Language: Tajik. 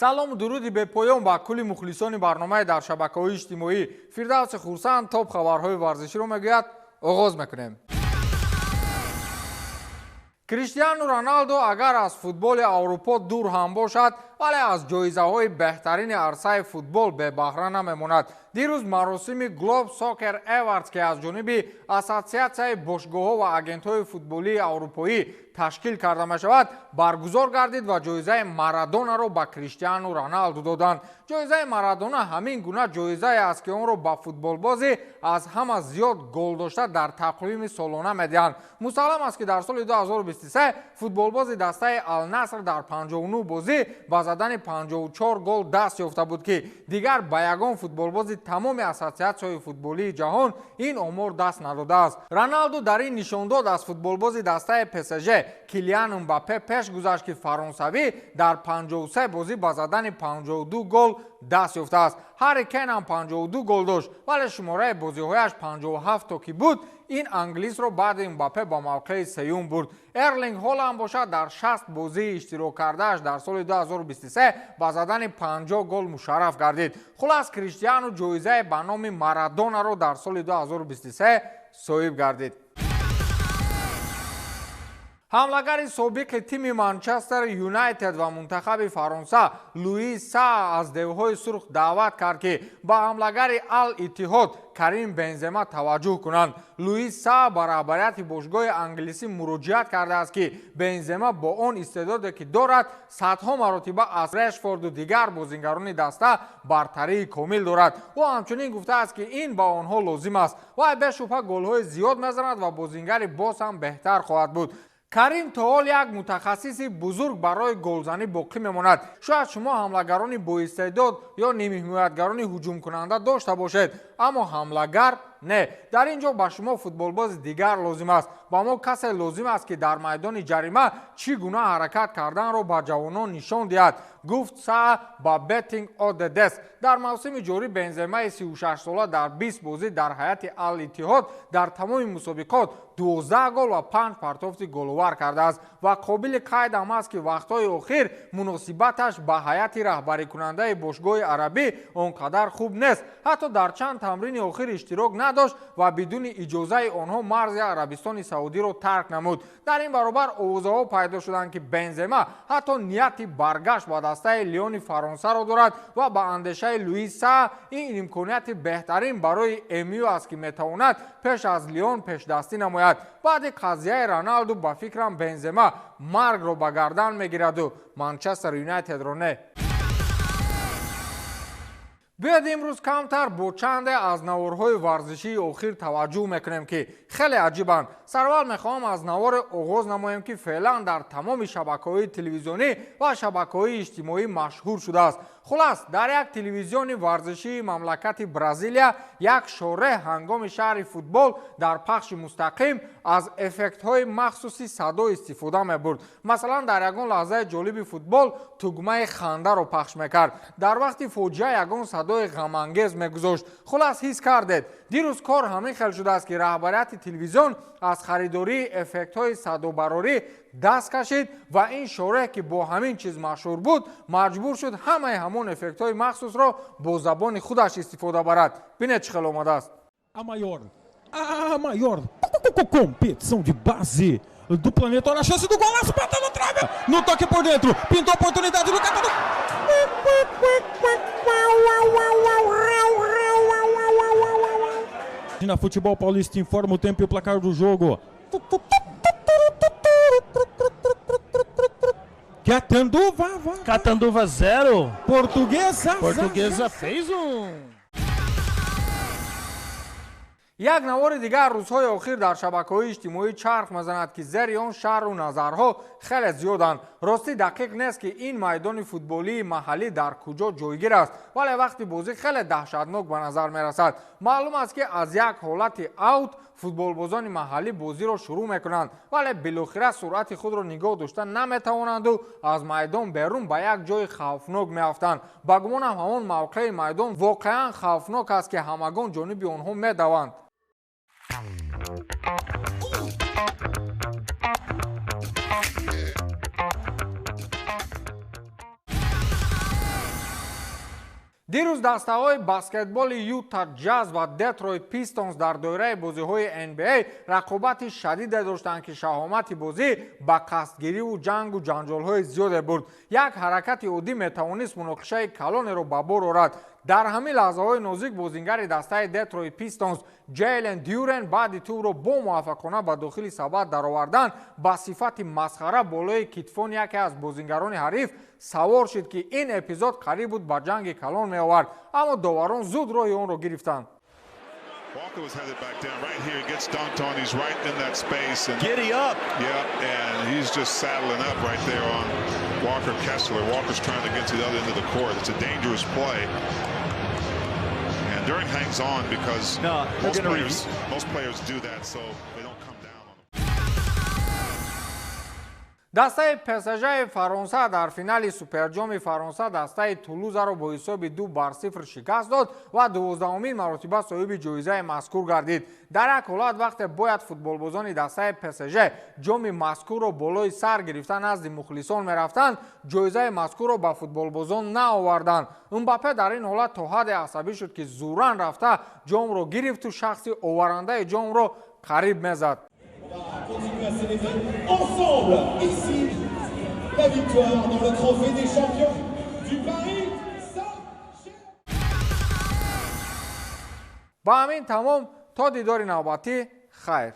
Салому дуруди бепоён ба кулли мухлисони барномаи дар шабакаҳои иҷтимоӣ. Фирдавси Хурсанд топ хабарҳои варзиширо мегӯяд. Оғоз мекунем. Криштиану Роналдо агар аз футболи Аврупо дур ҳам бошад, вале аз ҷоизаҳои беҳтарини арсаи футбол бебаҳра намемонад. Дирӯз маросими Globe Soccer Awards, ки аз ҷониби Ассотсиатсияи бошгоҳҳо ва агентҳои футболии аврупоӣ ташкил карда мешавад, баргузор гардид ва ҷоизаи Марадонаро ба Криштиану Роналду доданд. Ҷоизаи Марадона ҳамин гуна ҷоизае аст, ки онро ба футболбозе аз ҳама зиёд гол дошта дар тақвими солона медиҳанд. Мусаллам аст, ки дар соли 2023 футболбози дастаи Алнаср дар 59 бозӣ ба задани 54 гол даст ёфта буд, ки дигар ба ягон футболбози тамоми ассотсиатсияҳои футболии ҷаҳон ин омор даст надодааст. Роналду дар ин нишондод аз футболбози дастаи ПСЖ Килиан Мбаппе пеш гузашт, ки фаронсавӣ дар 53 бозӣ ба задани 52 гол даст ёфтааст. Ҳарри Кен ҳам 52 гол дошт, вале шумораи бозиҳояш 57 то ки буд, ин англисро баъди Мбаппе ба мавқеи сеюм бурд. Эрлинг Ҳоланд бошад, дар 60 бозии иштирок кардааш дар соли 2023 ба задани 50 гол мушарраф гардид. Хулас, Криштиану ҷоизае ба номи Марадонаро дар соли 2023 соҳиб гардид. Ҳамлагари собиқи тими Манчестер Юнайтед ва мунтахаби Фаронса Луис Саа аз девҳои сурх даъват кард, ки ба ҳамлагари Ал Иттиҳод Карим Бензема таваҷҷӯҳ кунанд. Луис Саа ба раҳбарияти бошгоҳи англисӣ муроҷиат кардааст, ки Бензема бо он истеъдоде, ки дорад, садҳо маротиба аз Решфорду дигар бозингарони даста бартарии комил дорад. Ӯ ҳамчунин гуфтааст, ки ин ба онҳо лозим аст. Вай бешубҳа голҳои зиёд мезанад ва бозингари боз ҳам беҳтар хоҳад буд. Карим то ҳол як мутахассиси бузург барои голзанӣ боқӣ мемонад. Шояд шумо ҳамлагарони боистеъдод ё нимҳимоятгарони ҳуҷумкунанда дошта бошед, аммо ҳамлагар не. Дар ин ҷо ба шумо футболбози дигар лозим аст. Ба мо касе лозим аст, ки дар майдони ҷарима чӣ гуна ҳаракат карданро ба ҷавонон нишон диҳад, гуфт Саа ба Беттинг Оддес. Дар мавсими ҷорӣ Бенземаи 36сола дар 20 бозӣ дар ҳайати Ал Иттиҳод дар тамоми мусобиқот 12 гол ва 5 партофти головар кардааст ва қобили қайд ҳам аст, ки вақтҳои охир муносибаташ ба ҳайати раҳбарикунандаи бошгоҳи арабӣ он қадар хуб нест. Ҳатто дар чанд тамрини охир иштирок надошт ва бидуни иҷозаи онҳо марзи Арабистони Саудиро тарк намуд. Дар ин баробар овозаҳо пайдо шуданд, ки Бензема ҳатто нияти баргашт ба дастаи Леони Фаронсаро дорад ва ба андешаи Луис Саа ин имконияти беҳтарин барои МЮ аст, ки метавонад пеш аз Леон пешдастӣ намояд. Баъди қазияи Роналду ба фикрам Бензема маргро ба гардан мегираду Манчестер Юнайтедро не. Биёед имрӯз камтар бо чанде аз наворҳои варзишии охир таваҷҷӯҳ мекунем, ки хеле аҷибанд. Сарвал мехоҳам аз наворе оғоз намоем, ки феълан дар тамоми шабакаҳои телевизионӣ ва шабакаҳои иҷтимоӣ машҳур шудааст. Хулас, дар як телевизиони варзишии мамлакати Бразилия як шореҳ ҳангоми шаҳри футбол дар пахши мустақим аз эффектҳои махсуси садо истифода мебурд. Масалан, дар ягон лаҳзаи ҷолиби футбол тугмаи хандаро пахш мекард, дар вақти фоҷиа ягон садои ғамангез мегузошт. Хулас, ҳис кардед, дирӯз кор ҳамин хел шудааст, ки раҳбарияти телевизион аз харидории эффектҳои садобарорӣ даст кашид ва ин шореҳ, ки бо ҳамин чиз машҳур буд, маҷбур шуд ҳамаи ҳамон эффектҳои махсусро бо забони худаш истифода барад. Бинед, чӣ хел омадааст. A maior, a maior competição de base do planeta. Olha a chance do golaço, bateu na trave, no toque por dentro, pintou a oportunidade do Catano. Na Futebol Paulista informa o tempo e o placar do jogo. Catanduva, Catanduva 0. Portuguesa. Portuguesa fez um. Як навори дигар рӯзҳои охир дар шабакаҳои иҷтимоӣ чарх мезанад, ки зери он шаҳру назарҳо хеле зиёданд. Ростӣ дақиқ нест, ки ин майдони футболии маҳаллӣ дар куҷо ҷойгир аст, вале вақти бозӣ хеле даҳшатнок ба назар мерасад. Маълум аст, ки аз як ҳолати аут футболбозони маҳаллӣ бозиро шурӯъ мекунанд, вале билохира суръати худро нигоҳ дошта наметавонанду аз майдон берун ба як ҷои хавфнок меафтанд. Ба гумонам, ҳамон мавқеи майдон воқеан хавфнок аст, ки ҳамагон ҷониби онҳо медаванд. Дирӯз дастаҳои баскетболи Юта Ҷаз ва Детройт Пистонс дар доираи бозиҳои NBA рақобати шадиде доштанд, ки шаҳомати бозӣ ба қасдгириву ҷангу ҷанҷолҳои зиёде бурд. Як ҳаракати оддӣ метавонист муноқишаи калонеро ба бор орад. Дар ҳамин лаҳзаҳои нозик бозингари дастаи Детройт Пистонс Ҷейлен Дюрен баъди тӯбро бо муваффақона ба дохили сабад даровардан ба сифати масхара болои китфони яке аз бозингарони ҳариф савор шид, ки ин эпизод қариб буд ба ҷанги калон меовард, аммо доварон зуд роҳи онро гирифтанд. Walker was headed back down right here. He gets dunked on. He's right in that space. And Giddy up. Yeah, and he's just saddling up right there on Walker Kessler. Walker's trying to get to the other end of the court. It's a dangerous play. And Duren hangs on because No, they're most gonna players do that, so they don't come down on them. Дастаи ПСЖ Фаронса дар финали Суперҷоми Фаронса дастаи Тулузаро бо ҳисоби 2-0 шикаст дод ва 12-умин маротиба соҳиби ҷоизаи мазкур гардид. Дар як ҳолат, вақте бояд футболбозони дастаи ПСЖ ҷоми мазкурро болои сар гирифта назди мухлисон мерафтанд, ҷоизаи мазкурро ба футболбозон наоварданд. Мбаппе дар ин ҳолат то ҳадде асабӣ шуд, ки зуран рафта ҷомро гирифту шахси оварандаи ҷомро қариб мезад. Continuer à célébrer ensemble ici la victoire dans le trophée des champions du Paris Saint-Germain. Ба ҳамин тамом. То дидори навбатӣ, хайр.